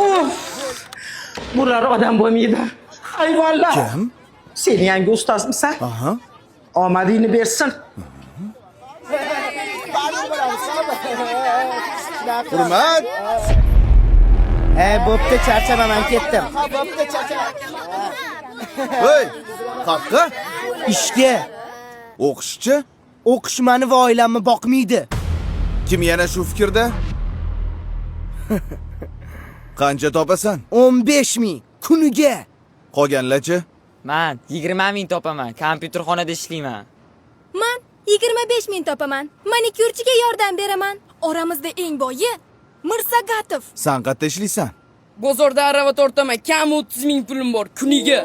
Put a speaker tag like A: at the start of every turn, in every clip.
A: Uf! Bular odam bo'lmaydi. Hayvonlar.
B: Kim?
A: Sen yangi ustozmisan?
B: Aha.
A: Omadingni bersin.
B: Hurmat.
C: E, bo'pti, charchama, men ketdim.
B: Hey, qaqqa.
C: Ishga.
B: O'qishchi?
C: O'qish mani va oilamni boqmaydi.
B: Kim yana shu fikrda? Qancha topasan?
C: 15 ming kuniga.
B: Qolganlarchi?
D: Man 20 ming topaman. Kompyuterxonada ishlayman.
E: Man 25 ming topaman. Manikyurchiga yordam beraman. Oramizda eng boyi Mirsagatov.
B: San qayerda ishlaysan?
F: Bozorda arava tortaman, kam 30 ming pulim bor kuniga.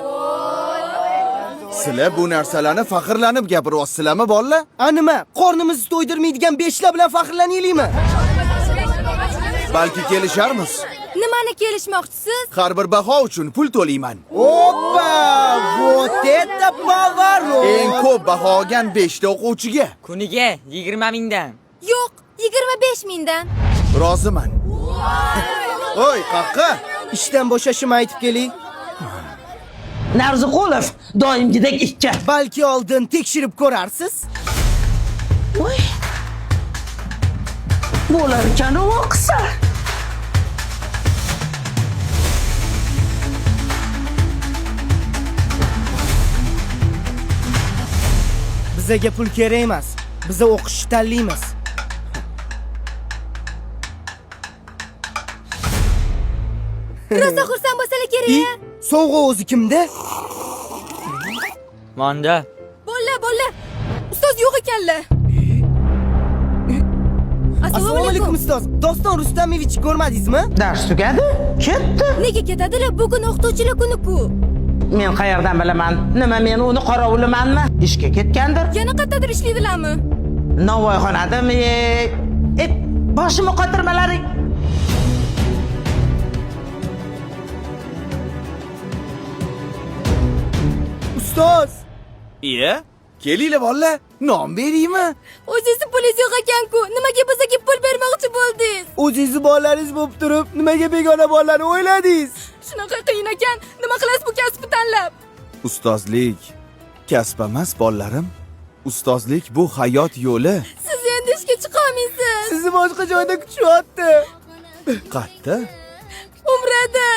B: Sizlar bu narsalarni faxrlanib gapiryapsizlarmi, bolalar?
C: A nima, qornimizni to'ydirmaydigan beshlar bilan faxrlanaylikmi?
B: Balki kelisharmiz.
E: Nimani kelishmoqchisiz?
B: Har bir baho uchun pul to'layman.
C: Oppa! Вот это поворот!
B: Eng ko'p baho olgan 5 ta o'quvchiga
D: Kuniga 20 mingdan.
E: Yo'q, 25 mingdan.
B: roziman. Oy, qaqqa.
C: Ishdan bo'shashimni aytib keling.
A: Narziqulov doimgidek ikki.
C: Balki oldin tekshirib ko'rarsiz.
A: Voy. Bo'lar ekan u o'qisa.
C: Bizaga pul kerak emas. Biza o'qishni tanlaymiz.
E: Rosa xursand bo'lsalar
C: I,
E: kerak.
C: sovg'a o'zi kimda?
D: Manda.
E: Bolalar, bolalar. Ustoz yo'q ekanlar.
C: Assalomu alaykum ustoz. Doston Rustamovich ko'rmadingizmi?
A: Dars tugadi, ketdi.
E: Nega ketadilar? Bugun o'qituvchilar kuni-ku.
A: Men qayerdan bilaman? Nima men uni qorovulimanmi? Ishga ketgandir.
E: Yana qayerdadir ishlaydilarmi?
A: Novvoyxonadami? E, boshimni qotirmalaring.
C: Ustoz!
B: Iya, kelinglar bolalar, non beraymi?
E: O'zingizni pulingiz yo'q ekan-ku. Nimaga bizga pul bermoqchi bo'ldingiz?
C: O'zingizni bolalaringiz bo'lib turib, nimaga begona bolalarni o'yladingiz?
E: Shunaqa qiyin ekan. Nima qilasiz bu kasbni tanlab?
B: Ustozlik kasb emas, bolalarim. Ustozlik bu hayot yo'li.
E: Siz endi ishga chiqa olmaysiz.
C: Sizni boshqa joyda kutishyapti.
B: Qatta?
E: Umrada.